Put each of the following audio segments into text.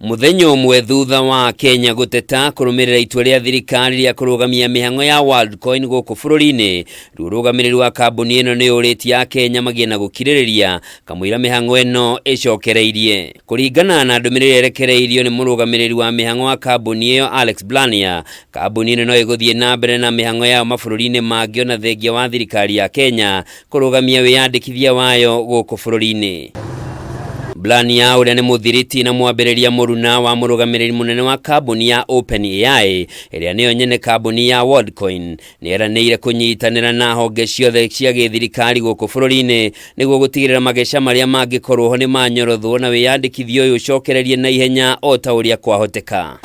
Mũthenya ũmwe thutha wa Kenya gũteta kũrũmĩrĩra itua rĩa thirikari rĩa kũrũgamia mĩhang'o ya Worldcoin gũkũ bũrũri-inĩ, rĩu ũrũgamĩrĩri wa kambuni ĩno nĩ ũrĩtie Akenya magĩe na gũkirĩrĩria kamũira mĩhang'o ĩno ĩcokereirie. Kũringana na ndũmĩrĩri ĩrekereirio nĩ mũrũgamĩrĩri wa mĩhang'o wa kambuni ĩyo Alex Blania, kambuni ĩno no ĩgũthiĩ na mbere na mĩhang'o yayo mabũrũri-inĩ mangĩ ona thengia wa thirikari ya Kenya kũrũgamia wĩyandĩkithia wayo gũkũ bũrũri-inĩ. Blania ũrĩa nĩ mũthiriti na mwambĩrĩria mũruna wa mũrũgamĩrĩri mũnene wa kambuni ya OpenAI ĩrĩa nĩyo nyene kambuni ya Worldcoin nĩ eranĩire kũnyitanĩra na honge ciothe cia gĩthirikari gũkũ bũrũri-inĩ nĩguo gũtigĩrĩra mageca marĩa mangĩkorwo ho nĩ manyorothwo na wĩyandĩkithia ũyũ ũcokererie na ihenya o ta ũrĩa kwahoteka.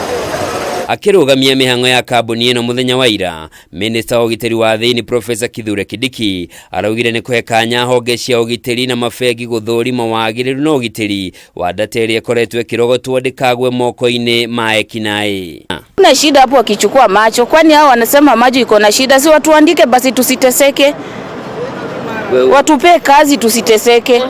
Akĩrũgamia mĩhang'o ya kambuni ĩno mũthenya wa ira, Minista wa ũgitĩri wa thĩinĩ Profesa Kithure Kindiki araugire nĩ kũhe kanya honge cia ũgitĩri na mabengi gũthũrima wagĩrĩru na ũgitĩri wa data ĩrĩa ĩkoretwo ĩkĩrogotwo ndĩkagwe moko-inĩ ma ekinaĩ. Kuna shida hapo wakichukua macho, kwani hao wanasema macho iko na shida? Si watuandike basi tusiteseke, watupee kazi tusiteseke.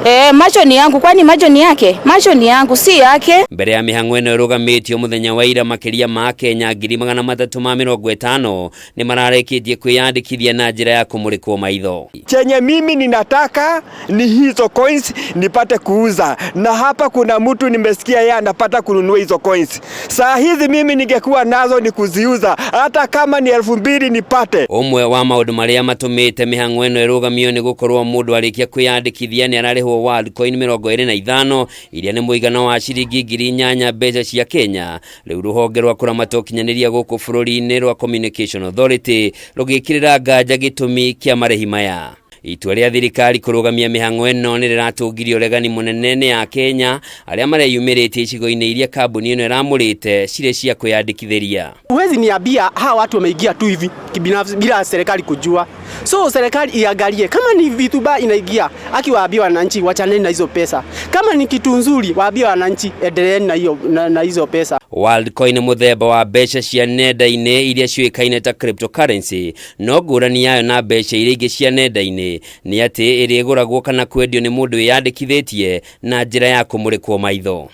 Eh, macho ni yangu, kwani macho ni yake? Macho ni yangu, si yake. Mbere ya mĩhang'o ĩno ĩrũgamĩtio mũthenya wa ira makĩria ma Kenya 350,000 nĩ mararĩkĩtie kwĩyandĩkithia na njĩra ya kũmũrĩkwo maitho. Chenye mimi ninataka ni hizo coins nipate kuuza, na hapa kuna mtu nimesikia yeye anapata kununua hizo coins. Saa hizi mimi ningekuwa nazo ni kuziuza, hata kama ni 2000 nipate. Ũmwe wa maũndũ marĩa matũmĩte mĩhang'o ĩno ĩrũgamio nĩ gũkorwo mũndũ arĩkia kwĩyandĩkithia nĩ ararĩhwo Worldcoin 25 iria nĩ mũigana wa ciringi 8,000 mbeca cia Kenya. Rĩu rũhonge rwa kũramata ũkinyanĩria gũkũ bũrũri-inĩ rwa Communication Authority rũgĩkĩrĩra nganja gĩtũmi kĩa marĩhi maya. Itua rĩa thirikari kũrũgamia mĩhang'o ĩno nĩ rĩratũngirie ũregani mũnene nĩ Akenya arĩa mareyumĩrĩtie icigo-inĩ iria kambuni ĩno ĩramũrĩte cirĩ cia kwĩyandĩkithĩria. Huwezi niambia hawa watu wameingia tu hivi kibinafsi bila serikali kujua. So serikali iangalie kama ni vitu baya inaingia, akiwaambia wananchi wachaneni na hizo pesa. Kama ni kitu nzuri, waambie wananchi endeleeni na hiyo na hizo pesa. Worldcoin nĩ mũthemba wa mbeca cia nenda-inĩ iria ciũĩkaine ta cryptocurrency, no ngũrani yayo na mbeca iria ingĩ cia nenda-inĩ nĩ atĩ ĩrĩa ĩgũragwo kana kwendio nĩ mũndũ wĩyandĩkithĩtie na njĩra ya kũmũrĩkwo maitho.